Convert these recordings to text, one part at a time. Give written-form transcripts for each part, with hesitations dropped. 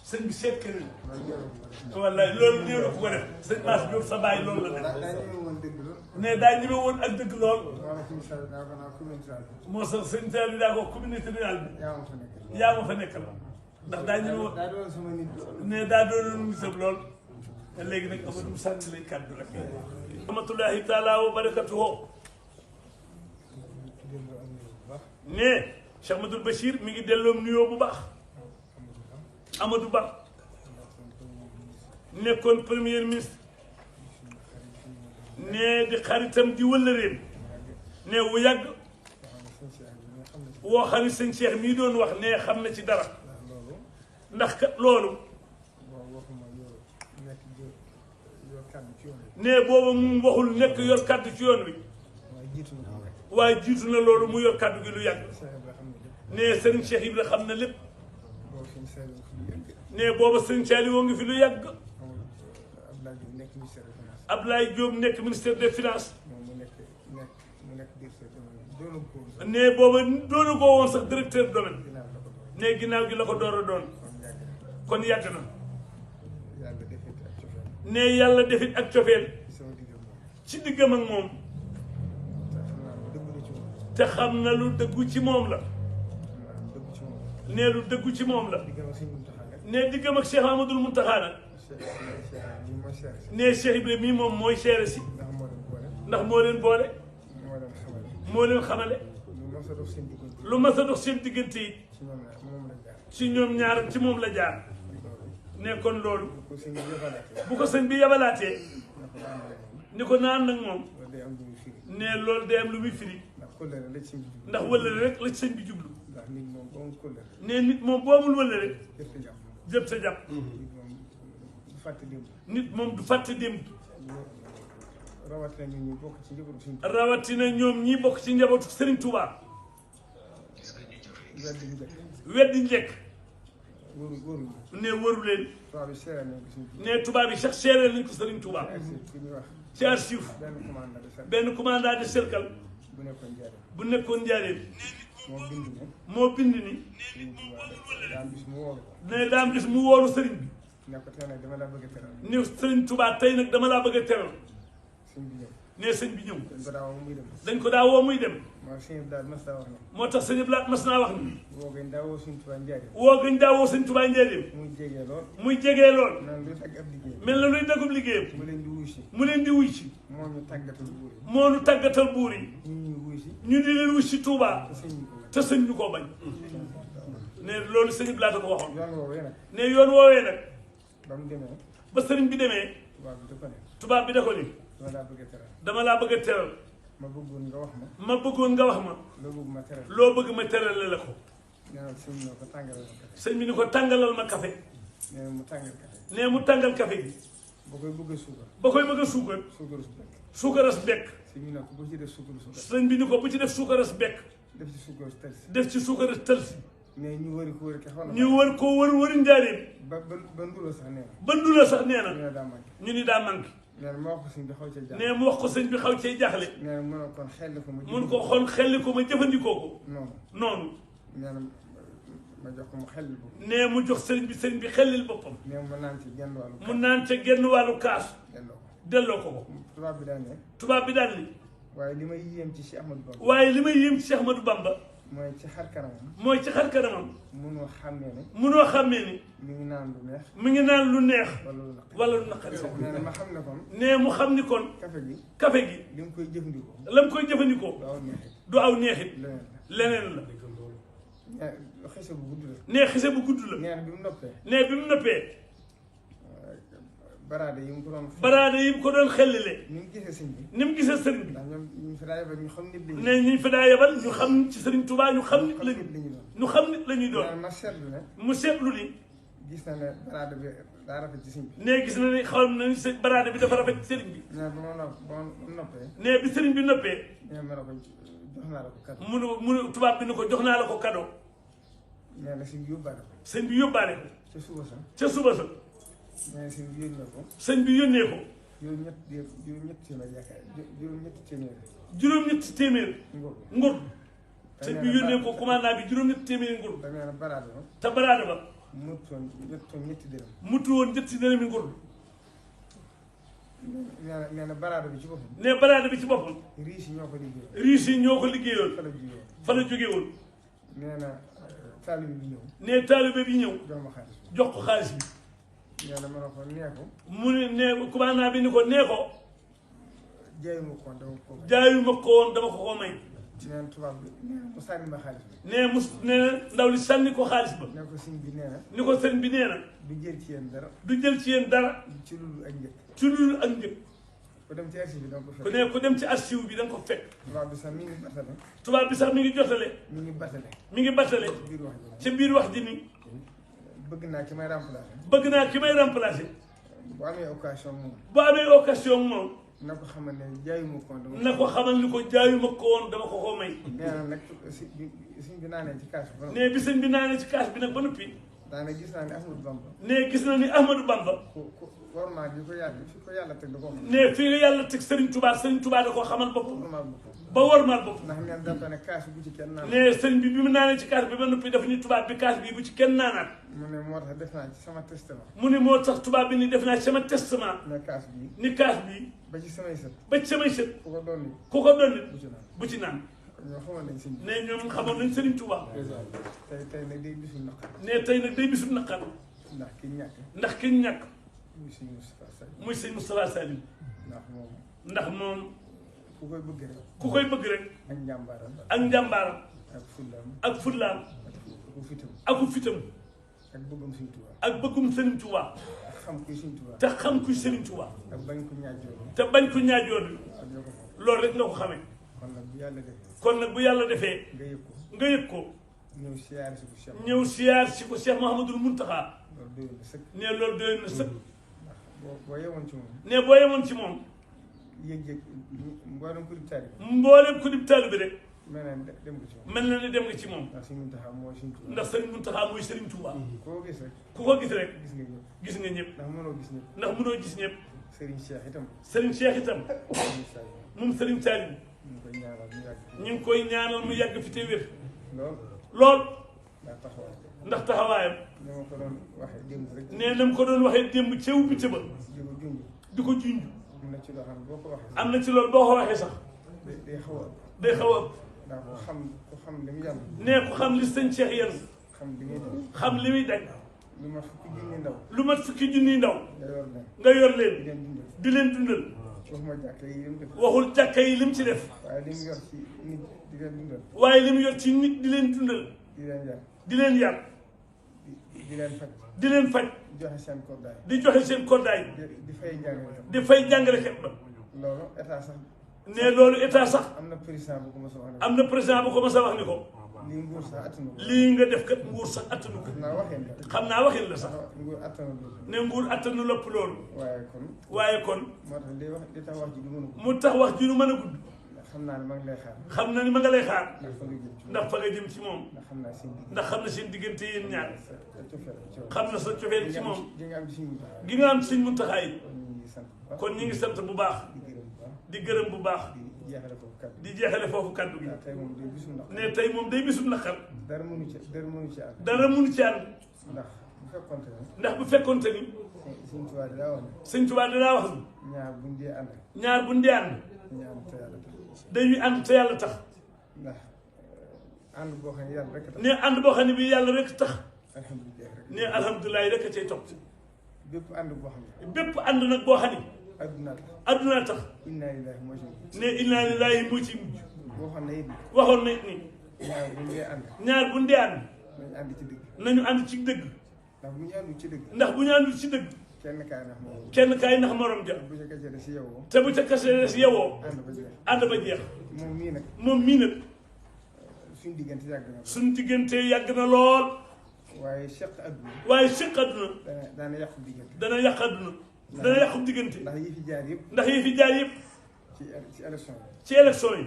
sëñ bi seet kër la wallaay loolu néew na ku ko def sëñ Mass Diop sa bàyyi loolu la def ne daa ñeme woon ak dëgg lool moo sax sëñ Sall bi daa ko communauté rurale bi yaa ma fa nekkal ndax daa ñeme woon ne daa doonoon nisab lool te léegi nag Amadou sànni lay kàddu rek rahmatullahi taala wa barakatuhu ne Cheikh Amadou Bachir mi ngi delloom nuyoo bu baax Amadou Ba nekkoon premier ministre ne di xaritam di wëllëreem ne wu yàgg woo xam ne sëñ Cheikh mii doon wax ne xam na ci dara ndax kat loolu ne booba mu waxul nekk yor kàddu ci yoon wi waaye jiitu na loolu mu yor kàddu gi lu yàgg ne sëriñ Cheikh Ibra xam na lépp ne booba sëriñ Saliou ngi fi lu yàgg Abdoulaye Diop nekk ministère des finances ne booba doonu ko woon sax directeur domaine ne ginnaaw gi la ko door a doon kon yàgg na ne yàlla defit ak cofeel ci diggam ak moom te xam na lu dëggu ci moom la ne lu dëggu ci moom la ne diggam ak Cheikh Amadou Mountakha nag ne Cheikh Ibrahima mii moom mooy seere si ndax moo leen boole moo leen xamale lu mas a dox seen diggante yi ci ñoom ñaar ci moom la jaar ne kon loolu bu ko sëñ bi yabalaatee ni ko naan nag moom ne loolu day am lu muy firi ndax wëllëre rek la sëñ bi jublu ne nit moom boo amul wëllëre jëpp sa jàpp nit moom du fàtte démb rawatina ñoom ñi bokk ci njabootu Serigne Touba weddi njëkk ne waru leen ne tubaab yi sax seereel nañ ko Serigne Touba ci archive benn commandant de cercle bu nekkoon Njaaréem moo bind ni ne daam gis mu woolu Serigne bi ni Serigne Touba tey nag dama laa bëgg a teral ne sëñ bi ñëw dañ ko daa woo muy dem moo tax sëñ Blaat mas naa wax ni woo gañ daa woo sëñ Touba njaareem muy jegee lool mel na luy dagub liggéeyam mu leen di wuy si moo nu tàggatal buur yi ñu di leen wuy si Touba te sëñ ñu koo bañ ne loolu sëñ Blaat a ko waxoon ne yoon woowee nag ba sëriñ bi demee tubaab bi da ko ni dama laa bëgg a teral ma bëggoon nga wax ma loo bëgg ma terale la ko sëñ bi ni ko tàngalal ma café ne mu tàngal café gi ba koy bëgg a suukar suukaras bekk sëñ bi ni ko bu ci def suukaras bekk def ci suukaras tëlsi ñu wër ko wër njaareem ba ndula sax nee na ñu ni daa manqué nee mu wax ko sëñ bi xaw cee jaaxle mun ko xool xelli ko ma jëfandikoo ko noonu nee mu jox sëñ bi xellil boppam mu naan ca genn wàllu kaas delloo ko tubaab bi daan ni waaye li may yéem ci Cheikh Ahmadou Bamba mooy ci xar kanamam munoo xàmmee ni mi ngi naan lu neex wala lu naqari nee mu xam ni kon café gi la mu koy jëfandikoo du aw neexit leneen la nee xise bu gudd la nee bi mu noppee baraade yi mu ko doon xellile ni mu gisee sëriñ bi ne ñu fa daa yebal ñu xam ci sëriñ Touba ñu xam nit la ñuy doon mu seetlu ni gis na ne baraade bi daa rafet ci sëriñ bi ne gis na ne xam na ni baraade bi dafa rafet ci sëriñ bi ne bi sëriñ bi noppee mu ne tubaab bi ni ko jox naa la ko cadeau sëñ bi yóbbaale ko ca suba sa sëñ bi yónnee ko juróom-ñetti téeméer ngur sëñ bi yónnee ko commandant bi juróom-ñetti téeméer ngur te baraada ba mutu woon ñetti dërëmi ngurdu. nee na baraada bi ci boppam. ne baraada bi ci boppam. riis yi ñoo ko liggéeyoon. riis yi ñoo ko liggéeyoon. fa la jóge woon. nee na taalibe bi ñëw. ne taalibe bi ñëw. jox ko xaalis bi. nee na ma ne ko nee ko. mu ne commandant bi ni ko nee ko. jaayuma ko woon dama ko. jaayuma ko woon dama ko ko may. nee na tubaab bi mu sànni ma xaalis bi. nee na ndaw li sànni ko xaalis ba. ne ko sëñ bi nee na. ni ko sëñ bi nee na. du jël ci yéen dara. du jël ci yéen dara. ci loolu ak njëkk. ci loolu ak njëkk. ku dem ci archive bi da nga ko fekk. ku ne ku dem ci archive bi da nga ko fekk. tubaab bi sax mi ngi batale. tubaab bi sax mi ngi jotale. mi ngi batale. mi ngi batale. ci biir wax ji ni. bëgg naa ki may remplacer. bëgg naa ki may remplacer. bu amee occasion moom. bu amee occasion moom. na ko xamal ne jaayuma ko woon dama. na ko xamal ni ko jaayuma ko woon dama ko ko may. nee na nag sëñ bi naanee ci kaas bi. ne bi sëñ bi naanee ci kaas bi nag ba noppi. daanaka gis naa ne Ahmadou Bamba. ne gis na ni Ahmadou Bamba. warmaal bi ko yàlla teg da koo xam. ne fii nga yàlla teg Serigne Touba da koo xamal boppam. ba warmaal boppam. ndax neen dafa ne kaas bu ci kenn naan. ne sëñ bi mu naanee ci kaas bi ba noppi daf ni tubaab bi kaas bi bu ci kenn naanaat. mu ne moo tax def naa ci sama testament. mu ne moo tax tubaab bi ni def naa ci sama testament. ne kaas bii. ni kaas bii. ba ci samay sët. ba ci samay sët. ku ko doon nit. ku ko doon nit. bu ci naan. ñoo xamoon nañ sëñ bi. ne ñoom xamoon nañ Serigne Touba. tey nag day bisul naqar. ne tey nag day bisul naqar. ndax ki ñàkk. ndax ki ñàkk. muy sëñ Moustapha Salim. muy sëñ Moustapha Salim. ndax moom. ku koy bëgg rek. ku koy bëgg rek. ak njàmbaaram. ak njàmbaaram. ak fullaam. ak fullaam. aku fitam. aku fitam. ak bëggum sëñ Touba. ak bëggum Serigne Touba. te xam kuy sëñ Touba. te xam kuy Serigne Touba. te bañ ko ñaajoon. te bañ ko ñaajoon. loolu rek nga ko xamee. kon nag bu yàlla defee. kon nag bu yàlla defee. nga yëg ko. nga yëg ko. ñëw siyaar si ko Cheikh. ñëw siyaar si ko Cheikh Mouhamadul Mountakha. loolu doyoon na sëkk. ne loolu doyoon na sëkk. boo yemoon ci moom. ne boo yemoon ci moom. yëg-yëg mboolem ku dib taalibe. mboolem ku dib taalibe rek. mel na ni dem nga ci moom. mel na ni dem nga ci moom. ndax Sëriñ Mountakha mooy Sëriñ Touba. ndax Sëriñ Mountakha mooy Sëriñ Touba. koo gis rek. ku ko gis rek. gis nga ñëpp. gis nga ñëpp. ndax mënoo gis ñëpp. ndax mënoo gis ñëpp. Serigne Cheikh itam. Serigne Cheikh itam. moom Serigne Saliou. ñu ngi koy ñaanal mu yàgg fi te wér. lool. ndax taxawaayam. ni ma ko doon waxee démb rek. nee na mu ko doon waxee démb ca ubbi ca ba. di ko junj. am na ci loo xam ne boo ko waxee. am na ci loolu boo ko waxee sax. day xaw a ëpp. day xaw a ëpp. ndax ku xam li mu yàlla. nee ku xam li sëñ Cheikh yan. xam li muy daj. xam li muy daj. lu mat fukki junni ndaw. lu mat fukki junni ndaw. nga yor leen. di leen dundal. waxuma jàkka yi lim def. waxul jàkka yi lim ci def. waaye li mu yor ci nit di leen dundal. waaye li mu yor ci nit di leen dundal. di leen yar. di leen yar. di leen faj. di leen faj. di joxe seen koddaay. di joxe seen koddaay. di fay jàngale. di fay jàngalekat ba. loolu état sax. ne loolu état sax. am na président bu ko mos a wax. am na président bu ko mos a wax ni ko. lii nguur sax attanu ko. lii nga def kat nguur sax attanu ko. xam naa waxin la sax. nguur attanu loolu. ne nguur attanu lépp loolu. waaye kon. moo tax li tax wax ji du mën a gudd. mu tax wax ji du mën a gudd. xam naa ne ma ngi lay xaar. xam na ni ma nga lay xaar. ndax fa nga jëm ci moom. ndax xam na seen diggante yéen ñaar. xam na sa cofeel ci moom. gi nga am ci Sëñ Muntaxa yi. kon ñi ngi sant bu baax. di gërëm bu baax. di jeexale foofu kaddu gi. ne tey moom day bisum naqar. dara mënu ci ànd. dara mënu ci ànd. ndax bu fekkonte ni. Sëñ Tuubaa dinaa wax ni. ñaar buñ dee ànd. dañuy ànd te yàlla tax. ndax ànd boo xam ne yàlla rek tax. ne ànd boo xam ne bii yàlla rek tax. ne alhamdulilah rek a cay topp. bépp ànd boo xam ne. bépp ànd nag boo xam ne. addunaa tax. inna lillahi moo ci mujj. ne inna lillahi moo ci mujj. waxoon na it ni. ñaar buñ dee ànd. ñaar buñ dee ànd. nañu ànd ci dëgg. nañu ànd ci dëgg. ndax bu ñu àndul ci dëgg. ndax bu ñu àndul ci dëgg. kenn kaay nax morom ja. te bu ca kase si yewoo. ànd ba jeex. moom mii nag. suñ diggante yàgg na. suñ diggante yàgg na lool. waaye seq àdduna. dana yàqu diggante. dana yàq àdduna. dana yàqu diggante. ndax yi fi jaar yëpp. ci élection yi. ci élection yi.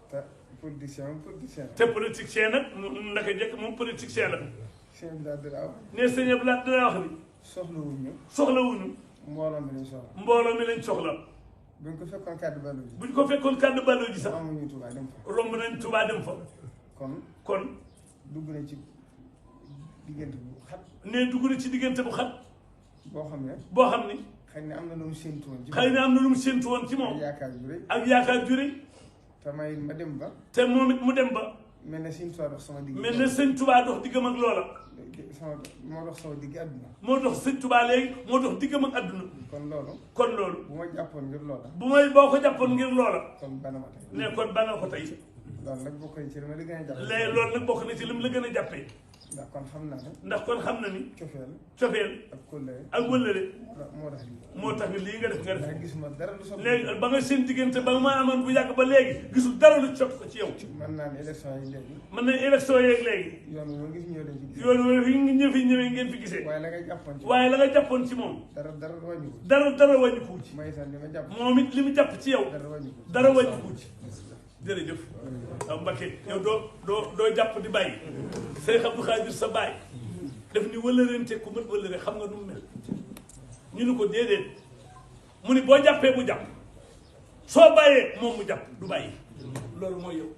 te politicien te politicien nag mu naka jëkk moom politicien la. sëñ Abdoulaye dana wax. ne sëñ Abdoulaye dana wax ni. soxlawuñu. mbooloo mi lañ soxla. buñ ko fekkoon kàddu balloo ji. buñ ko fekkoon kàddu balloo ji sax. romb nañ Touba dem fa. romb nañ Touba dem fa. kon dugg na ci diggante bu xat. ne dugg na ci diggante bu xat. boo xam ne. boo xam ni. xëy na am na lu mu séntu woon ci moom. xëy na am na lu mu séntu woon ci moom. ak yaakaar ju rëy. ak yaakaar ju rëy. te may ma dem ba. te moom it mu dem ba. mel na Sëñ Tuubaa dox sama digg. mel na Sëñ Tuubaa dox diggam ak loola. moo dox sama digg àdduna. moo dox Sëñ Tuubaa léegi moo dox diggam ak àdduna. kon loolu. bu ma jàppoon ngir loola. boo ko jàppoon ngir loola. kon bana ma tey. ne kon bana ko tey. loolu nag bokk na ci li ma la gën a jàppee. léegi loolu nag bokk na ci li mu la gën a jàppee. ndax kon xam naa ne. ndax kon xam na ni. cofeel. ak kóllëre. ak wëllëre. moo tax ni lii nga def nga def. gisuma dara lu soppi. léegi ba nga seen diggante ba nga ma amoon bu yàgg ba léegi gisul dara lu soppi ko ci yow. mën naa ne élection yi léegi. mën nañ élection yeeg léegi. yoon wi ma gis ñëw dañ fi gis. yoon wi fi ñëwee ngeen fi gisee. waaye la nga jàppoon ci. waaye la nga jàppoon ci moom. dara wàññiku. dara wàññiku ci. may itam li ma jàpp. moom it li mu jàpp ci yow. dara wàññiku ci. jërëjëf. waaw Mbakke yow doo jàpp di bàyyi. Seex Abdou Khadir sa baay def ni wëllërente ku mën wëllëre xam nga nu mu mel. ñu ni ko déedéet mu ni boo jàppee mu jàpp soo bàyyee moom mu jàpp du bàyyi loolu mooy yow.